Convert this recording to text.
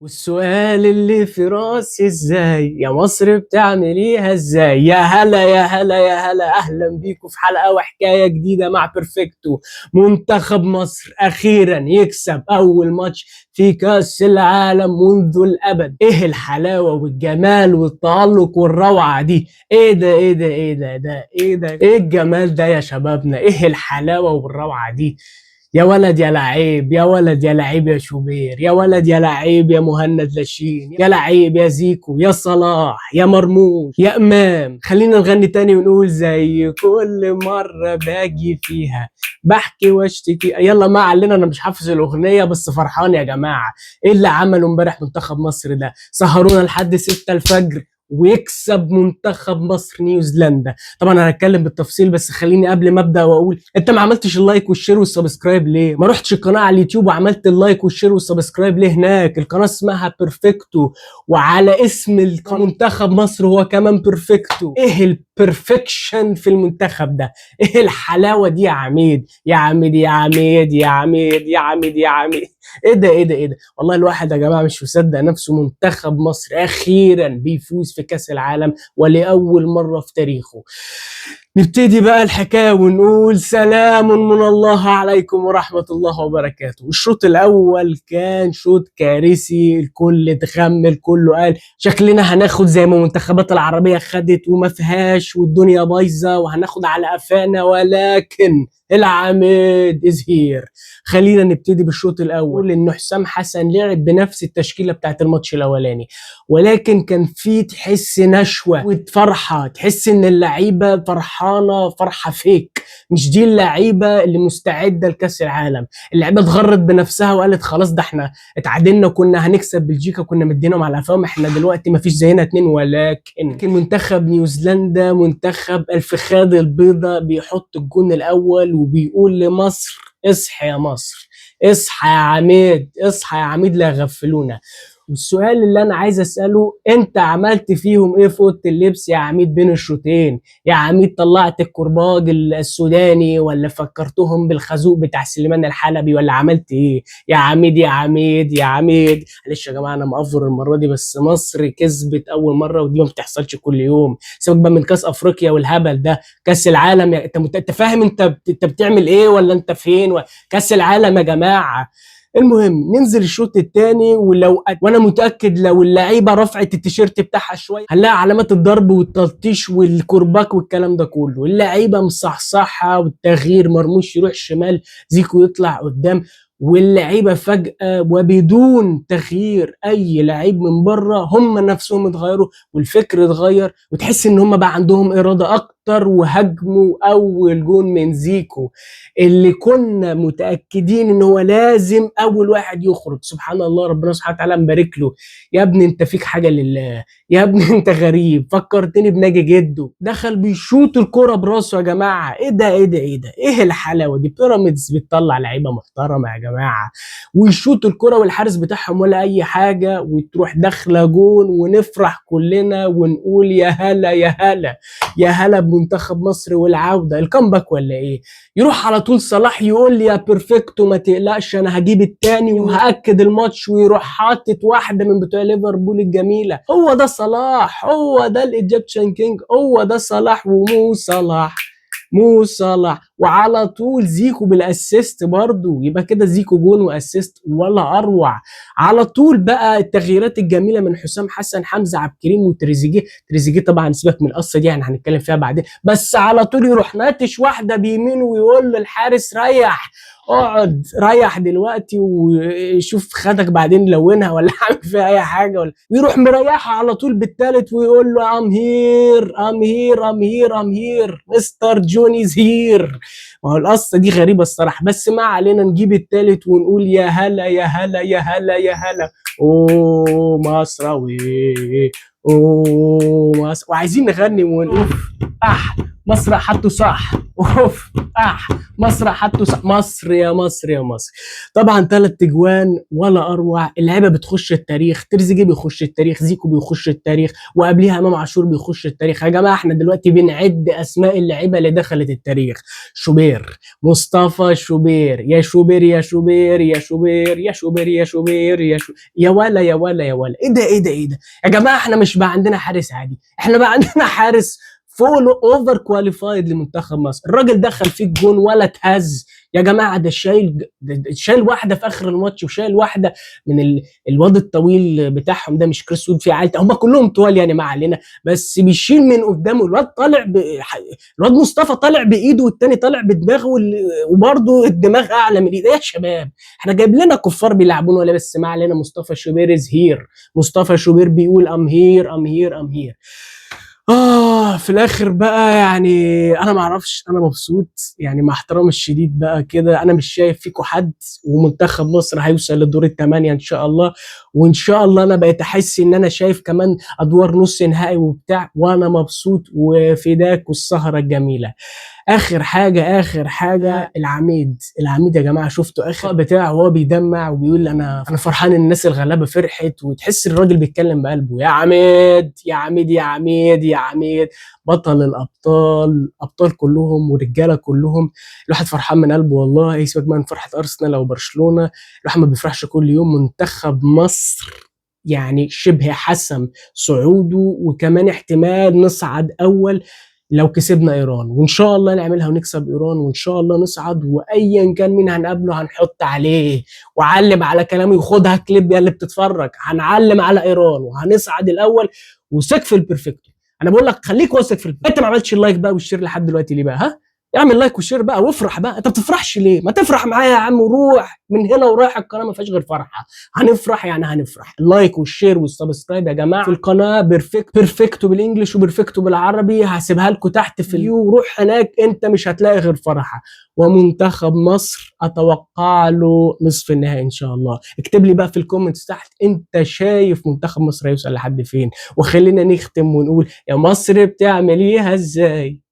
والسؤال اللي في راسي ازاي يا مصر بتعمليها ازاي؟ يا هلا يا هلا يا هلا، اهلا بيكم في حلقة وحكاية جديدة مع بيرفكتو. منتخب مصر اخيرا يكسب اول ماتش في كاس العالم منذ الابد. ايه الحلاوة والجمال والتألق والروعة دي؟ ايه ده ايه ده ايه ده ده ايه ده ايه الجمال ده يا شبابنا؟ ايه الحلاوة والروعة دي؟ يا ولد يا لعيب، يا ولد يا لعيب يا شوبير، يا ولد يا لعيب يا مهند لاشين، يا لعيب يا زيكو، يا صلاح، يا مرموش، يا امام. خلينا نغني تاني ونقول زي كل مرة باجي فيها بحكي واشتكي. يلا ما علينا، انا مش حافظ الاغنية بس فرحان يا جماعة. ايه اللي عمله امبارح منتخب مصر ده؟ سهرونا لحد 6 الفجر ويكسب منتخب مصر نيوزيلندا. طبعا انا هتكلم بالتفصيل، بس خليني قبل ما ابدا واقول، انت ما عملتش ال like وال share وال subscribe ليه؟ ما رحتش القناة على اليوتيوب وعملت ال like وال share وال subscribe ليه؟ هناك القناة اسمها بيرفكتو، وعلى اسم منتخب مصر هو كمان بيرفكتو. ايه ال perfection في المنتخب ده؟ ايه الحلاوة دي يا عميد يا عميد يا عميد يا عميد يا عميد يا عميد؟ ايه ده ايه ده ايه ده؟ والله الواحد يا جماعة مش مصدق نفسه. منتخب مصر اخيرا بيفوز في كاس العالم ولاول مرة في تاريخه. نبتدي بقى الحكاية ونقول سلام من الله عليكم ورحمة الله وبركاته. الشوط الاول كان شوط كارثي، الكل اتغمل، كله قال شكلنا هناخد زي ما المنتخبات العربية خدت وما فيهاش والدنيا بايظة وهناخد على قفانا، ولكن العميد is here. خلينا نبتدي بالشوط الاول. ان حسام حسن لعب بنفس التشكيلة بتاعت الماتش الاولاني، ولكن كان في تحس نشوه وفرحه، تحس ان اللعيبة فرحانة فرحه fake، مش دي اللعيبة اللي مستعدة لكاس العالم. اللعيبة اتغرت بنفسها وقالت خلاص ده احنا اتعادلنا، كنا هنكسب بلجيكا، كنا مدينهم على قفاهم، احنا دلوقتي مفيش زينا اتنين. ولكن منتخب نيوزيلندا، منتخب الفخاد البيضاء، بيحط الجون الاول وبيقول لمصر اصحى يا مصر، اصحى يا عميد، اصحى يا عميد لا يغفلونا. والسؤال اللي انا عايز اساله، انت عملت فيهم ايه في اوضة اللبس يا عميد بين الشوطين؟ يا عميد طلعت الكرباج السوداني ولا فكرتهم بالخازوق بتاع سليمان الحلبي ولا عملت ايه يا عميد يا عميد يا عميد؟ معلش يا جماعة انا مأفور المرة دي، بس مصر كسبت اول مرة ودي ما بتحصلش كل يوم. سيبك بقى من كاس افريقيا والهبل ده، كاس العالم يا... انت فاهم انت بتعمل ايه ولا انت فين كاس العالم يا جماعة. المهم ننزل الشوط الثاني، ولو وانا متاكد لو اللعيبة رفعت التيشيرت بتاعها شوية هنلاقي علامات الضرب والتلطيش والكرباك والكلام ده كله. اللعيبة مصحصحه، والتغيير مرموش يروح شمال، زيكو يطلع قدام، واللعيبة فجاة وبدون تغيير اي لعيب من بره هم نفسهم اتغيروا والفكر اتغير، وتحس ان هم بقى عندهم اراده اكتر، وهاجموا اول جون من زيكو اللي كنا متاكدين ان هو لازم اول واحد يخرج. سبحان الله، ربنا سبحانه وتعالى مبارك له. يا ابني انت فيك حاجة لله، يا ابني انت غريب، فكرتني بناجي جدو. دخل بيشوط الكرة براسه يا جماعة. ايه ده ايه ده ايه ده؟ ايه الحلاوة دي؟ بيراميدز بتطلع لعيبة محترمه يا جماعة. ويشوط الكرة والحارس بتاعهم ولا اي حاجة، وتروح داخله جون، ونفرح كلنا ونقول يا هلا يا هلا يا هلا بمنتخب مصر والعودة ال comeback ولا ايه. يروح على طول صلاح يقول لي يا بيرفكتو ما تقلقش انا هجيب التاني وهاكد الماتش، ويروح حاطط واحدة من بتوع ليفربول الجميلة. هو ده صلاح، هو ده ال Egyptian king، هو ده صلاح ومو صلاح مو صلاح. وعلى طول زيكو بال assist برضو، يبقى كده زيكو جون و assist ولا اروع. على طول بقى التغييرات الجميلة من حسام حسن، حمزة عبد الكريم وتريزيجيه. تريزيجيه طبعا سيبك من القصة دي، يعني هنتكلم فيها بعدين، بس على طول يروح ناتش واحدة بيمينه ويقول للحارس ريح، اقعد ريح دلوقتي وشوف خدك بعدين لونها ولا عامل فيها اي حاجة ولا، ويروح مريحها على طول بالثالث ويقول له I'm here I'm here I'm here I'm here Mister جوني's here. ما هو القصة دي غريبة الصراحة، بس ما علينا. نجيب الثالث ونقول يا هلا يا هلا يا هلا يا هلا، اوه مصراوي اوه مصر، وعايزين نغني ونقول اح مصر حطوا صح، اوف اح، مصر حطوا صح، مصر يا مصر يا مصر. طبعا 3 اجوان ولا اروع، اللعيبة بتخش التاريخ، تريزيجيه بيخش التاريخ، زيكو بيخش التاريخ، وقبليها امام عاشور بيخش التاريخ. يا جماعة احنا دلوقتي بنعد اسماء اللعيبة اللي دخلت التاريخ. شوبير، مصطفى شوبير، يا شوبير يا شوبير يا شوبير يا شوبير يا شوبير يا شو يا ولا يا ولا يا ولا، ايه ده ايه ده ايه ده يا جماعة؟ احنا مش بقى عندنا حارس عادي، احنا بقى عندنا حارس full over qualified لمنتخب مصر. الراجل دخل فيه الجون ولا اتهز يا جماعة. ده شايل واحدة في اخر الماتش، وشايل واحدة من الواد الطويل بتاعهم ده، مش كريس وود في عالي، هم كلهم طوال يعني، ما علينا، بس بيشيل من قدامه. الواد طالع الواد مصطفى طالع بايده والتاني طالع بدماغه، وبرده الدماغ اعلى من الايد. يا شباب احنا جايب لنا كفار بيلعبون ولا؟ بس ما علينا، مصطفى شوبير is here. مصطفى شوبير بيقول I'm here I'm here I'm here. في الاخر بقى يعني انا ما اعرفش، انا مبسوط يعني مع احترامي الشديد بقى كده، انا مش شايف فيكم حد، ومنتخب مصر هيوصل لدور الثمانية ان شاء الله. وان شاء الله انا بقيت احس ان انا شايف كمان ادوار نص نهائي وبتاع، وانا مبسوط وفداك والسهرة الجميلة. اخر حاجة، اخر حاجة، العميد، العميد يا جماعة، شفتوا اخر بتاعه وهو بيدمع وبيقول انا فرحان ان الناس الغلابة فرحت، وتحس الراجل بيتكلم بقلبه. يا عميد يا عميد يا عميد يا عميد، بطل الابطال، ابطال كلهم ورجاله كلهم. الواحد فرحان من قلبه والله. سيبك من فرحه ارسنال او برشلونه، الواحد ما بيفرحش كل يوم. منتخب مصر يعني شبه حسم صعوده، وكمان احتمال نصعد اول لو كسبنا ايران، وان شاء الله نعملها ونكسب ايران، وان شاء الله نصعد، وايا كان مين هنقابله هنحط عليه. وعلم على كلامي وخدها كليب يا اللي بتتفرج، هنعلم على ايران وهنصعد الاول. وثق في البرفكتو، انا بقول لك خليك واثق في البرفكتو. انت ما عملتش ال like بقى وال share لحد دلوقتي ليه بقى؟ ها، اعمل like و share بقى وافرح بقى. انت ما بتفرحش ليه؟ ما تفرح معايا يا عم، وروح من هنا ورايح القناة ما فيهاش غير فرحه. هنفرح يعني هنفرح. ال like وال share وال subscribe يا جماعة في القناة perfect، بيرفكتو بال English وبرفكتو بالعربي، هسيبها لكم تحت في ال bio. روح هناك انت مش هتلاقي غير فرحه. ومنتخب مصر اتوقع له نصف النهائي ان شاء الله. اكتب لي بقى في ال comments تحت انت شايف منتخب مصر هيوصل لحد فين، وخلينا نختم ونقول يا مصر بتعمليها ازاي.